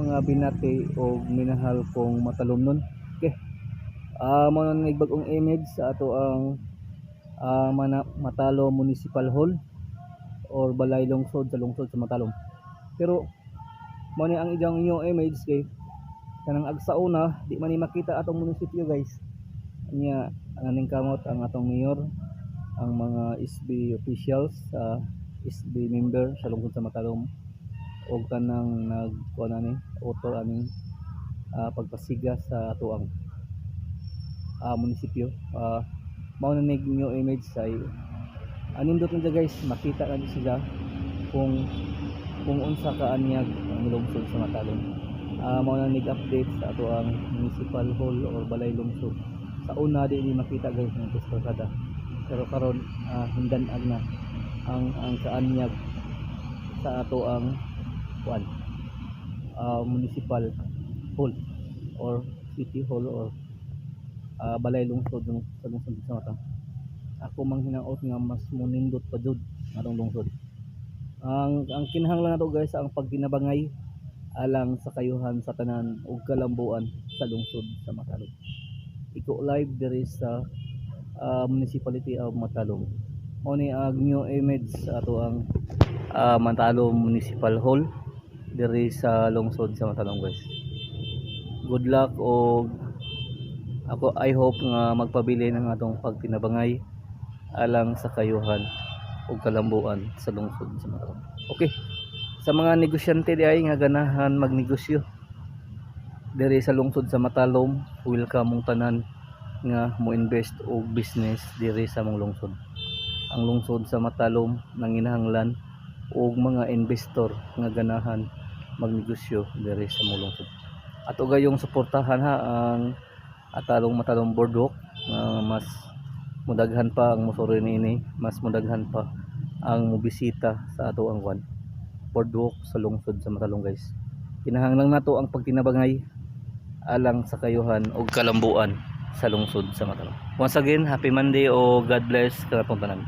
Mga binati og minahal kong Matalomnon. Okay. Mao na ni bag-ong image sa ato ang Matalom Municipal Hall or Balay Lungsod sa lungsod sa Matalom. Pero mao ni ang iyang new image kay kanang agsauna di man ni makita atong munisipyo, guys. Nya ang aning kamot ang atong mayor, ang mga SB officials, sa SB member sa lungsod sa Matalom og kanang nag kuan ani author aning pagpasiga sa atoang munisipyo. Mao na nig new image sa anindot na dya, guys. Makita na di sila kung unsa ka anyag ang lungsod sa Matalom. Mao na nig update sa atoang municipal hall or balay lungsod. Sa una, di ni makita, guys, ng kalsada, pero karon hindan-ag na ang kaanyag sa ato ang kuan municipal hall or city hall or balay lungsod ng sa lungsod sa Matalom. Ako mang hinaot nga mas munindot pa jud ang atong lungsod. Ang kinahanglan nato, guys, ang pagtinabangay alang sa kayuhan sa tanan ug kalambuan sa lungsod sa Matalom. Iko live diri sa Municipality of Matalom. Mao ni ang new image sa ato ang Matalom Municipal Hall diri sa lungsod sa Matalom, guys. Good luck og ako, I hope nga magpabili ng atong pagtinabangay alang sa kayuhan ug kalambuan sa lungsod sa Matalom. Okay. Sa mga negosyante diay nga ganahan magnegosyo diri sa lungsod sa Matalom, welcome mong tanan nga mo invest og business diri sa mong lungsod. Ang lungsod sa Matalom nanginahanglan og mga investor nga ganahan magnegosyo diri sa mong lungsod. Ato gayong suportahan ha ang Atalong Matalom Boardwalk nga mas mudaghan pa ang mosuri niini, mas mudaghan pa ang mobisita sa ato ang kwan boardwalk sa lungsod sa Matalom, guys. Kinahanglan nato ang pagtinabangay alang sa kayuhan ug kalambuan sa lungsod sa Matalom. Once again, happy Monday o God bless kanatong tanan.